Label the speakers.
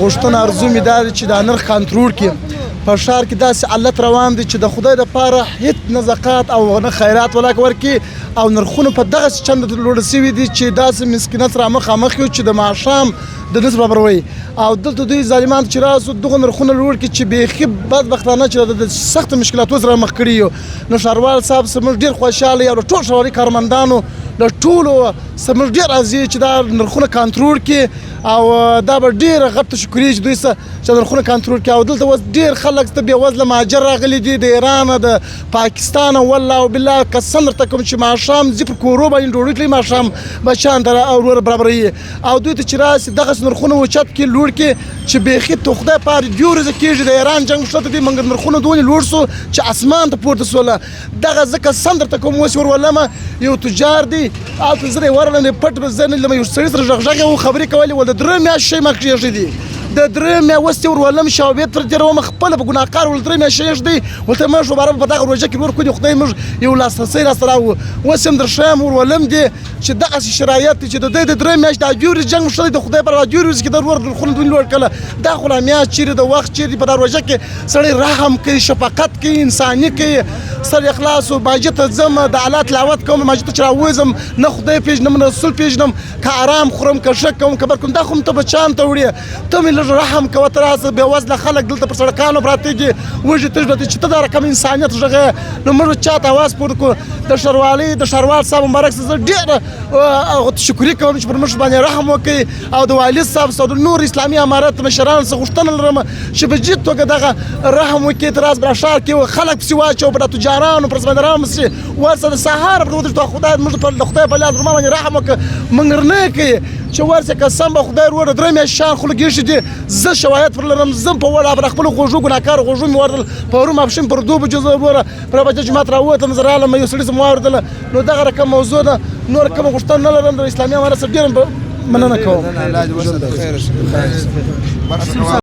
Speaker 1: غوښتنه ارزو مې دا ده چې دا نرخ کنټرول کړي. په ښار کې داسې حالت روان دی چې د خدای دپاره هیڅ نه زکات او نه خیرات ولاکه ورکړي، او نرخونه په دغسې چند لوړ شوي دي چې داسې مسکینت سره مخامخ یو چې د ماښام د نس برابروي. او دلته دوی ظالمان چې راسو دغه نرخونه لوړ کړي چې بیخي بدبختانه چې د سختو مشکلاتو سره مخ کړي یو. نو ښاروال صاحب څخه موږ ډېر خوشحاله یو، له ټولو ښاروالي کارمندانو له ټولو څخه موږ ډېر راضي یو چې دا نرخونه کنټرول کړي، او دا به ډېره غټه تشکري چې دوی څه چې نرخونه کنټرول کړي. او دلته اوس ډېر خلک ته بېوزله مهاجر راغلي دي د ایران د پاکستان، والله او بالله قسم درته کوم چې ماښام ځي پر کورو باندې ډوډۍ تلي، ماښام بچیان ته ور برابروي. او دوی ته چې راسي دغسې نرخونه اوچت کړي لوړ کړي چې بیخي ته خدای پاره دوې ورځې کېږي د ایران جنګ ښکته دی، مګر نرخونه دونې لوړ سو چې اسمان ته پورته سوله. دغه زه قسم درته کوم اوس ورولمه یو تجار دی هلته زه یې ورغلم پټ به زه نه لیدم، یو سړي سره غږ غږ یې و خبرې کولې، ول د درې میاشتې شی ما کښېږدی دی، د درې میا اوس چې ورولم شاوبې تر تېروم خپله په ګناهکار ول درې میاشتې شی ږدی، ورته موږ مبارک په دغه روژه کې ورکړو دي، خدای موږ یو لاسرسی راسره راوړو. اوس هم در ښیم ورولم دي چې دغسې شرایط دي چې د دوی د درې میاشتې د دوې ورځې جنګ ښه دی، د خدای پر دوې ورځې کې د ورور نرخونه دوی لوړ کړه. دا خو لا میاشت چېرې د وخت چېرې په دا روژه کې سړی رحم کوي، شفقت کوي، انساني کوي. سر اخلاص و مسجد ته ځم د الله تلاوت کوم، مسجد ته چې راووځم نه خدای پېژنم نه رسول پېژنم، که آرام خورم که ښه کوم که بد کوم، دا خو ته بچیان ته وړې، ته مې لږ رحم کوه، ته راسه بېوزله خلک دلته پر سړکانو پراته دي وږي تږي پراته دي، چې ته دا رقم انسانیت غږوې نو موږ چا ته اواز پورته کړو. د ښاروالۍ د ښاروال صاحب مبارک څخه زه ډېره شکري کوم چې پر موږ باندې رحم وکړي، او د والي صاحب څخه د نور اسلامي امارت مشرانو څخه غوښتنه لرم چې په جدي توګه دغه رحم وکړي. تر راز ښار کې خلک پسې واچوو، پر تجارانو پر زمندرانو پسې ورسه د سهار پر وتښتو، خدای موږ پر خدای په لاس پر ما باندې رحم وکړه، موږ نه کوي چې ورسه قسم به خدای وروره درې میاشتې شیان خلک ایښي دي، زه شواهد پر لرم، زه په وړه پر خپلو غوږو ګناهکارو غوږو مې ورغلل، پرون ماپښین پر 2 بجو زه وروره پر بجه جومات راووتم، زه رالم یو سړي څخه مې واورېدله. نو دغه رقم موضوع ده، نور کومه غوښتنه نه لرم. د اسلامي امارت څخه ډېره مننه کوم.